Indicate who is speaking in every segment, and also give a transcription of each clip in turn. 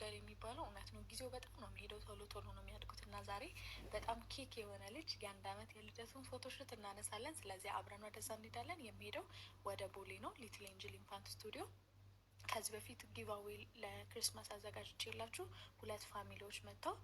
Speaker 1: ገደል የሚባለው እውነት ነው። ጊዜው በጣም ነው የሚሄደው፣ ቶሎ ቶሎ ነው የሚያድጉት እና ዛሬ በጣም ኬክ የሆነ ልጅ የ1 አመት የልደቱን photoshoot እናነሳለን። ስለዚህ አብረን ወደዛ እንሄዳለን። የሚሄደው ወደ ቦሌ ነው፣ Little Angel Infant Studio። ከዚህ በፊት giveaway ለ Christmas አዘጋጅቼላችሁ ሁለት family ዎች መጥተው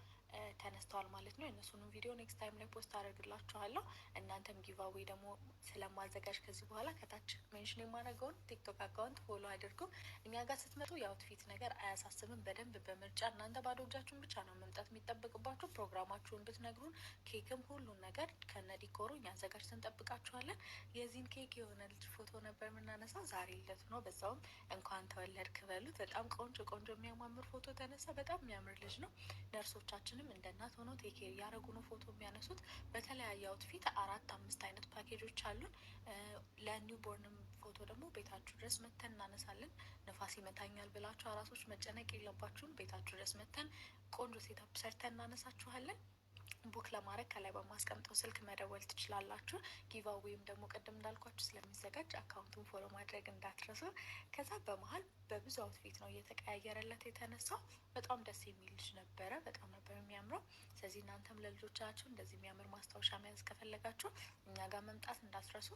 Speaker 1: ተነስተዋል ማለት ነው። የእነሱንም ቪዲዮ next time ላይ post አደርግላችኋለሁ። እናንተም giveaway ደግሞ ስለማዘጋጅ ከዚህ በኋላ ከታች mention የማደርገውን TikTok account follow አድርጉ። እኛ ጋር ስትመጡ የ outfit ነገር አያሳስብም። በደንብ በምርጫ እናንተ ባዶ እጃችሁን ብቻ ነው መምጣት የሚጠበቅባችሁ። ፕሮግራማችሁን ብትነግሩን ኬክም ሁሉን ነገር ከነ decor ኡ እኛ አዘጋጅተን እንጠብቃችኋለን። የዚህን ኬክ የሆነ ልጅ ፎቶ ነበር የምናነሳው። ዛሬ ልደቱ ነው። በዛውም እንኳን ተወለድክ በሉት። በጣም ቆንጆ ቆንጆ የሚያማምር ፎቶ ተነሳ። በጣም የሚያምር ልጅ ነው። ነርሶቻችንም እንደ እናት ሆነው take care እያደረጉ ነው ፎቶ የሚያነሱት። በተለያየ outfit አራት አምስት አይነት ፓኬጆች አሉን። ለ newborn ም ፎቶ ደግሞ ቤታችሁ ድረስ መተን እናነሳለን። ንፋስ ይመታኛል ብላችሁ አራሶች መጨነቅ የለባችሁም። ቤታችሁ ድረስ መተን ቆንጆ setup ሰርተን እናነሳችኋለን። Book ለማድረግ ከላይ በማስቀምጠው ስልክ መደወል ትችላላችሁ። Giveaway ም ደግሞ ቅድም እንዳልኳችሁ ስለሚዘጋጅ account ኡን follow ማድረግ እንዳትረሱ። ከዛ በመሀል በብዙ outfit ነው እየተቀያየረለት የተነሳው። በጣም ደስ የሚል ልጅ ነበረ። በጣም ነበር የሚያምረው። ስለዚህ እናንተም ለልጆቻችሁ እንደዚህ የሚያምር ማስታወሻ መያዝ ከፈለጋችሁ እኛ ጋር መምጣት እንዳትረሱ።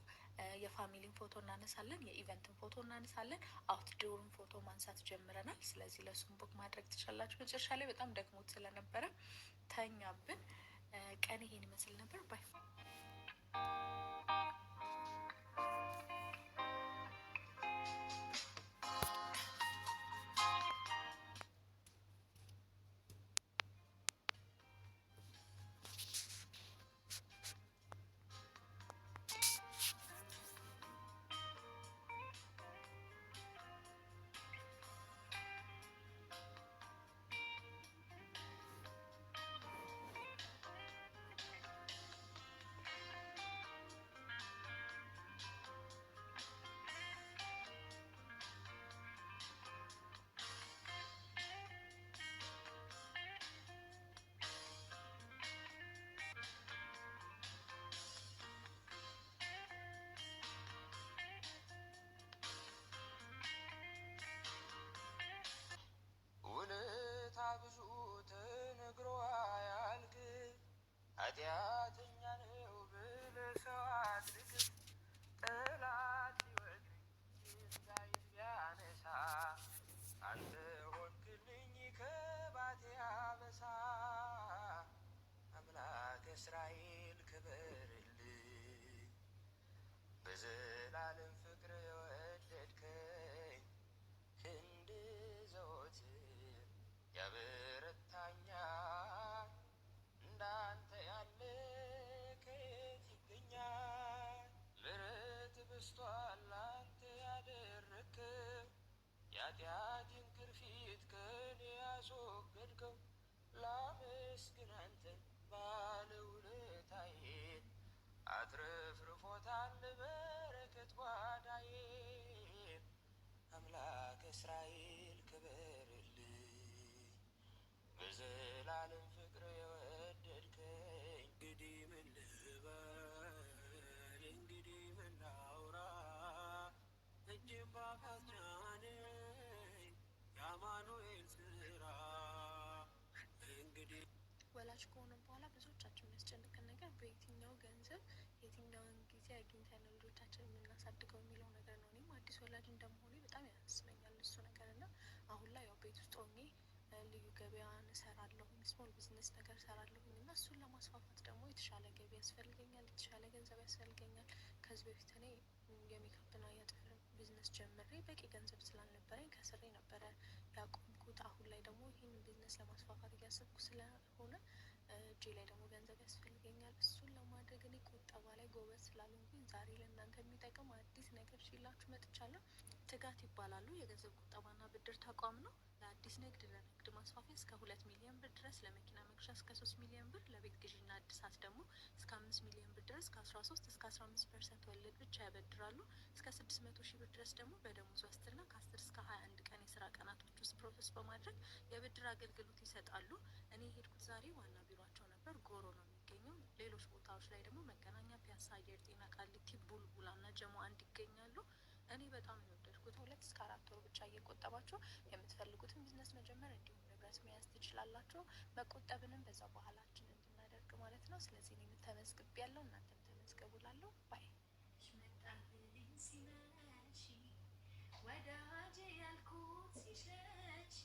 Speaker 1: የ family ን ፎቶ እናነሳለን፣ የ event ን ፎቶ እናነሳለን። Outdoor ን ፎቶ ማንሳት ጀምረናል። ስለዚህ ለሱም book ማድረግ ትችላላችሁ። መጨረሻ ላይ በጣም ደክሞት ስለነበረ ተኛብን። ቀን ይሄን ይመስል ነበር። Bye.
Speaker 2: ውለታ ብዙ ተነግሮ አያልቅ፣ ኃጢአተኛ ነው ብለህ ሰው አትንቅ። ጠላት ሊወግረኝ ድንጋይ ቢያነሳ አንተ ሆንክልኝ ከባቴ አበሳ። አምላክ እስራኤል ክበርልኝ፣ በዘላለም ፍቅር የወደድከኝ ክንድ ዘወትር ያበረታኛል። እንዳንተ ያለ ከየት ይገኛል? ምሕረት በዝቷል አንተ ያደረግከው፣ የኃጢአቴን ግርፊት ከእኔ ያስወገድከው። ላመስግን አንተን ባለውለታዬ፣ አትረፍርፎታል በረከት ጓዳዬ። አምላክ እስራኤል ክበርልኝ፣ በዘላለም ፍቅር የወደድከኝ። እንግዲህ ምን ልበል? እንግዲህ ምን ላውራ? እጅም ባፍ አስጫነኝ የአማኑኤል ስራ። እንግዲህ
Speaker 1: ወላጅ ከሆነ በኋላ ብዙዎቻችን የሚያስጨንቀን ነገር በየትኛው ገንዘብ የትኛውን ጊዜ አግኝተን ነው ልጆቻችን የምናሳድገው የሚለው ነገር ነው። እኔም አዲስ ወላጅ እንደመሆኔ በጣም ያሳስበኛል እሱ ነገር። እና አሁን ላይ ያው ቤት ውስጥ ሆኜ ልዩ ገበያን እሰራለሁኝ፣ small business ነገር እሰራለሁኝ እና እሱን ለማስፋፋት ደግሞ የተሻለ ገቢ ያስፈልገኛል፣ የተሻለ ገንዘብ ያስፈልገኛል። ከዚህ በፊት እኔ የሜካፕና የጥፍር ቢዝነስ ጀምሬ በቂ ገንዘብ ስላልነበረኝ ከስሬ ነበረ ያቆምኩት። አሁን ላይ ደግሞ ይህንን ቢዝነስ ለማስፋፋት እያሰብኩ ስለሆነ እጄ ላይ ደግሞ ገንዘብ ያስፈልገኛል። እሱን ለማድረግ እኔ ቁጠባ ላይ ጎበዝ ስላልሆንኩኝ ዛሬ ለእናንተ የሚጠቅም አዲስ ነገር ይዤላችሁ መጥቻለሁ። ትጋት ይባላሉ። የገንዘብ ቁጠባና ብድር ተቋም ነው። ለአዲስ ንግድ፣ ለንግድ ማስፋፊያ እስከ 2 ሚሊዮን ብር ድረስ፣ ለመኪና መግዣ እስከ 3 ሚሊዮን ብር፣ ለቤት ግዢና እድሳት ደግሞ እስከ 5 ሚሊዮን ብር ድረስ ከ13 እስከ 15% ወለድ ብቻ ያበድራሉ። እስከ 600 ሺህ ብር ድረስ ደግሞ በደሞዝ ዋስትና ከ10 እስከ 21 ቀን የስራ ቀናቶች ውስጥ process በማድረግ የብድር አገልግሎት ይሰጣሉ። እኔ የሄድኩት ዛሬ ዋና ቢሮቸው ነበር፣ ጎሮ ነው የሚገኘው። ሌሎች ቦታዎች ላይ ደግሞ መገናኛ፣ ፒያሳ፣ አየር ጤና፣ ቃሊቲ፣ ቡልቡላ እና ጀሞ አንድ ይገኛሉ። እኔ በጣም ነው የወደድኩት። 2 እስከ 4 ወር ብቻ እየቆጠባችሁ የምትፈልጉትን ቢዝነስ መጀመር እንዲሁም ንብረት ንብረት መያዝ ትችላላችሁ። መቆጠብንም በዛው ባህላችን እንድናደርግ ማለት ነው። ስለዚህ እኔም ተመዝግቤያለሁ፣ እናንተም ተመዝገቡ እላለሁ። Bye።
Speaker 3: መጣብኝ ሲመሽ ወዳጄ ያልኩት ሲሸሽ።